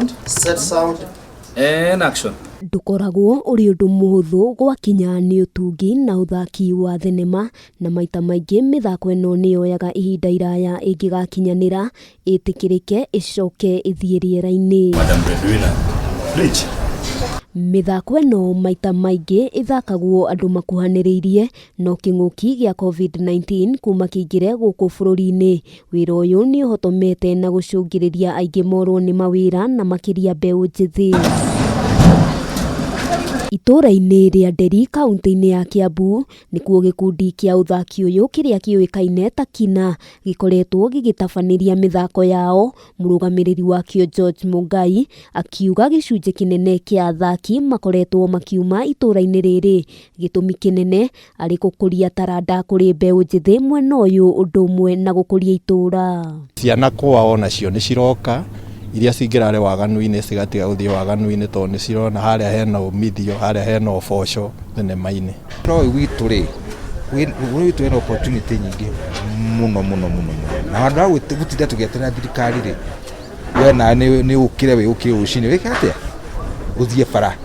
Sound. Set sound. And action. Ndũkoragwo ũrĩ ũndũ mũhũthũ gwakinya nĩ ũtungi na ũthaki wa thenema, na maita maingĩ mĩthako ĩno nĩ yoyaga ihinda iraya ĩngĩgakinyanĩra, ĩtĩkĩrĩke ĩcoke ĩthiĩ rĩera-inĩ. Madam Breadwinner. Rich. Mĩthako ĩno maita maingĩ ĩthakagwo andũ makuhanĩrĩirie, no kĩng'ũki gĩa COVID-19 kuma kĩingĩre gũkũ bũrũri-inĩ, wĩra ũyũ nĩ ũhotomete na gũcũngĩrĩria aingĩ morwo nĩ mawĩra na makĩria mbeũ njĩthĩ. Itũũra-inĩ rĩa Nderi kaũntĩ-inĩ ya Kiambu nĩkuo gĩkundi kĩa ũthaki ũyũ kĩrĩa kĩũĩkaine ta Kina gĩkoretwo gĩgĩtabanĩria mĩthako yao. Mũrũgamĩrĩri wakĩo George Mũngai akiuga gĩcunjĩ kĩnene kĩa athaki makoretwo makiuma itũũra-inĩ rĩrĩ, gĩtũmi kĩnene arĩ gũkũria taranda kũrĩ mbeũ njĩthĩ mwena ũyũ ũndũ ũmwe na gũkũria itũũra. Ciana kwao nacio nĩ ciroka iria cingĩrarĩ waganu-inĩ cigatiga gũthiĩ waganu-inĩ tondũ nĩ cirona harĩa hena umithio, harĩa hena ũboco thenema-inĩ. Bũrũri ũyũ witũ rĩ, bũrũri witũ wĩna opportunity nyingĩ mũno mũno mũno mũno, na handũ ha gũtinda tũgĩeterera thirikari rĩ, we nawe nĩ ũkĩre wĩyũkĩrie rũcinĩ wĩke atĩa, ũthiĩ bara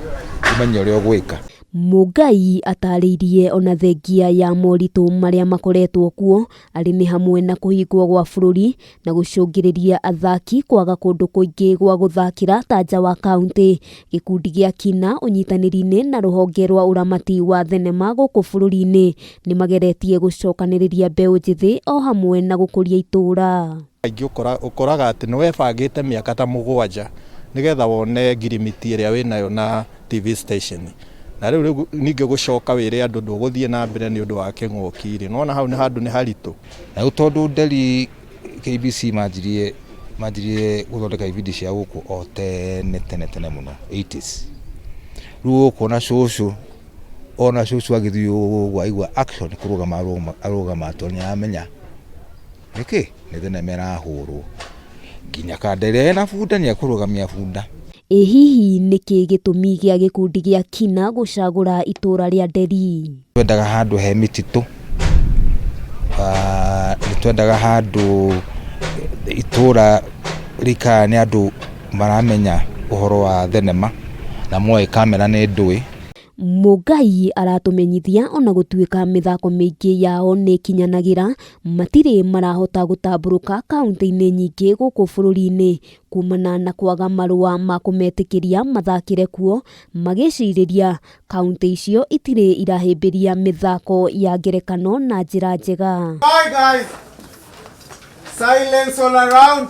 ũmenye ũrĩa ũgwĩka. Mũngai atarĩirie ona thengia ya moritũ marĩa makoretwo kuo arĩ nĩ hamwe na kũhingwo gwa bũrũri na gũcũngĩrĩria athaki kwaga kũndũ kũingĩ gwa gũthakĩra ta nja wa kaũntĩ. Gĩkundi gĩa Kina ũnyitanĩri-inĩ na rũhonge rwa ũramati wa thenema gũkũ bũrũri-inĩ nĩ mageretie gũcokanĩrĩria mbeũ njĩthĩ o hamwe na gũkũria itũũra. Kaingĩ ũkoraga atĩ nĩ webangĩte mĩaka ta 7 nĩgetha wone ngirimiti ĩrĩa wĩnayo na TV station. Na rĩu ningĩ gũcoka wĩre andũ ndũgũthiĩ na mbere nĩ ũndũ wa kĩng'ũki rĩ, nĩwona hau nĩ handũ nĩ haritũ. Na rĩu tondũ Nderi KBC manjirie gũthondeka ibindi cia gũkũ o tene tene tene mũno 80s. Rĩu ũkuona cũcũ, ona cũcũ agĩthiĩ ũguo aigua action kũrũgama arũgama tondũ nĩ aramenya nĩkĩ nĩ thenema ĩrahũrwo. Nginya kanda ĩrĩa ĩna bunda nĩ ekũrũgamia bunda. Ĩ hihi nĩkĩ gĩtũmi gĩa gĩkundi gĩa Kina gũcagũra itũũra rĩa Nderi? Twendaga handũ he mĩtitũ, nĩ twendaga handũ itũũra rĩikaraga nĩ andũ maramenya ũhoro wa thenema na moĩ kamera nĩ ndũĩ. Mũngai aratũmenyithia ona gũtuĩka mĩthako mĩingĩ yao nĩ ĩkinyanagĩra, matirĩ marahota gũtambũrũka kaũntĩ-inĩ nyingĩ gũkũ bũrũri-inĩ kumana na kwaga marũa ma kũmetĩkĩria mathakĩre kuo, magĩcirĩria kaũntĩ icio itirĩ irahĩmbĩria mĩthako ya ngerekano na njĩra njega. Bye guys. Silence all around.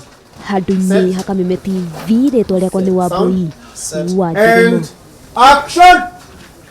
Handũ-inĩ ha Kameme TV, rĩtwa rĩakwa nĩ Wambui Set. wa Njũgũna. And action.